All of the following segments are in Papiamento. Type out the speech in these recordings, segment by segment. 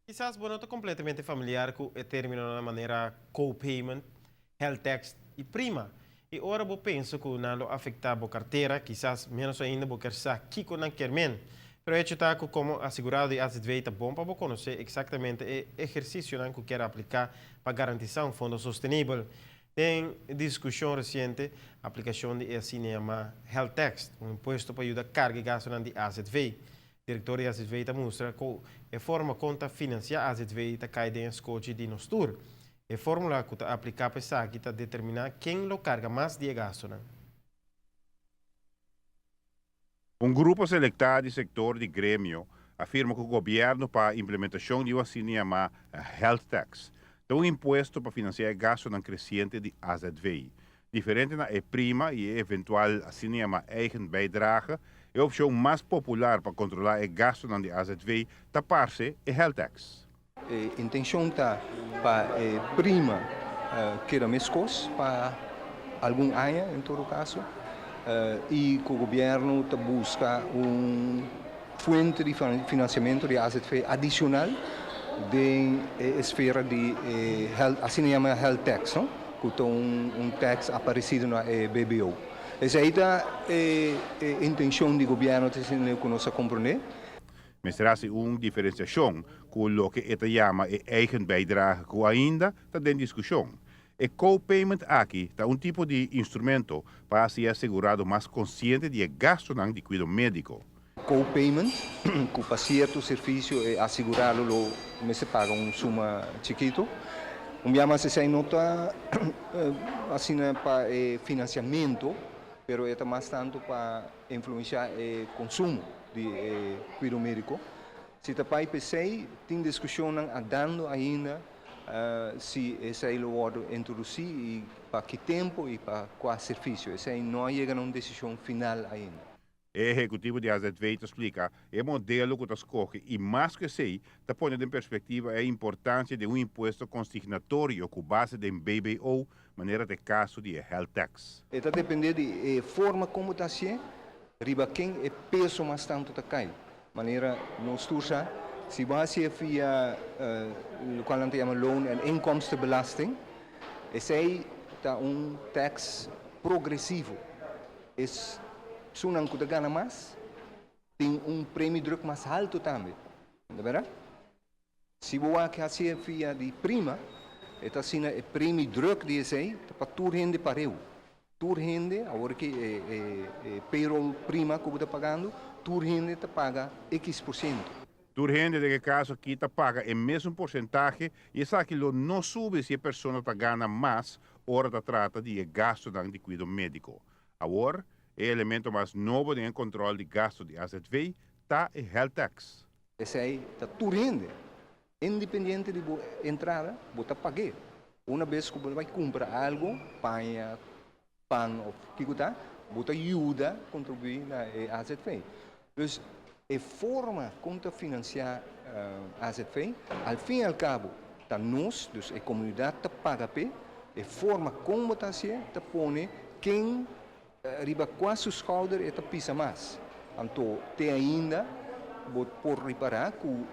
Kisas bo no ta kompletamente familiar ku e términonan manera co-payment, health tax i prima. I ora bo pensa ku nan lo afektá bo kartera, kisas ménos ainda bo kier sa kiko nan kier men. Pero hecho ta ku komo asegurado di AZV ta bon pa bo konosé eksaktamente e ehersisionan ku kier apliká pa garantisá un fondo sostenibel. Den diskushon resiente, aplikashon di e asina yamá health tax, un impuesto pa yuda karga e gastunan di AZV. Direktor di AZV ta mustra ku e forma kon ta finansiá AZV ta kai den e skochi di nos tur. E fórmula ku ta apliká pa esaki ta determiná ken lo karga mas di e gastunan. Un grupo selektá di sektor di gremio a firma ku gobièrnu pa implementashon di un asina yamá health tax. Ta un impuesto pa finansiá e gastunan kresiente di AZV. Diferente na e prima i e eventual asina yamá eigen bijdrage, e opshon mas popular pa kontrolá e gastunan di AZV ta parse e health tax. E intenshon ta pa e prima keda meskos pa algun aña en todo kaso i ku gobièrnu ta buska un fuente di finansiamentu di AZV adishonal den e esfera di e asina yama health tax no ku ta un tax aparesido na e BBO. Esei ta e intenshon di gobièrnu ta esei ku nos a komprondé. Mester hasi un diferensiashon ku loke e ta yama e eigen bijdrage ku ainda ta den diskushon. E co-payment aki ta un tipo di instrumento pa hasi e asegurado mas konsiente di e gastunan di kuido médiko. Co-payment, ku pa sierto servisio e asegurado lo mester paga un suma chikitu. Un bia mas esei no ta asina pa e finansiamentu, pero e ta mas tantu pa influensiá e konsumo di e kuido médiko. Si ta pai p'esei, tin diskushonnan andando ainda si esei lo wòrdu introdusí i pa ki tempu i pa kua servisio. Esei no a yega na un desishon final ainda. E ehekutivo di AZV ta splika e modelo ku ta skohe i mas ku esei ta pone den perspektiva e importansia di un impuesto konsignatorio ku base den BBO, manera ta e kaso di e health tax. E ta dependé di e forma kon bo ta hasié, riba ken e peso mas tantu ta kai. Manera nos tur sa, si bo hasié via lokual nan ta yama loon en inkomstenbelasting, esei ta un tax progresivo. Esunnan ku ta gana mas tin un premiedruk mas haltu tambe, no ta bèrdat? Si bo wak hasié via di prima, e ta asina e premiedruk di esei ta pa tur hende pareu. Tur hende, awor ki e payroll prima ku bo ta pagando, tur hende ta paga X por siento. Tur hende den e kaso aki ta paga e mesun porsentahe i esaki lo no subi si e persona ta gana mas ora ta trata di e gastunan di kuido médiko. Awor, e elemento mas nobo den e kontrol di gastu di azv ta e health tax. Esei ta tur hende, independiente di bo entrada, bo ta pag'é. Una bes ku bo ta bai kumpra algu, paña, pan òf kiko ta, bo ta yuda kontribuí na e azv. Dus e forma kon ta finansiá azv, al fin i al kabo ta nos, dus e komunidat ta paga p'e, e forma kon bo ta hasié ta pone ken riba kua su skouder e ta pisa mas. Anto te ainda bo por ripará ku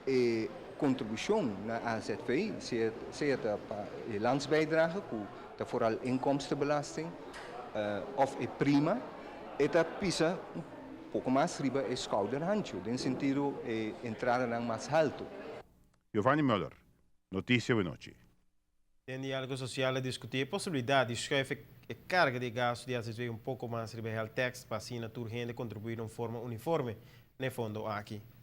e kontribushon na azv, sea ta pa e landsbijdrage ku ta foral inkomstenbelasting òf e prima, e ta pisa un poko mas riba e skouder hanchu, den sentido e entradanan mas haltu. Giovanni Muller, Noticia Wenochi. Den Diálogo Sosial a diskutí e posibilidat di schuif e karga di e gastu di azv un poko mas riba e health tax pa asina tur hende kontribuí na un forma uniforme na e fondo aki.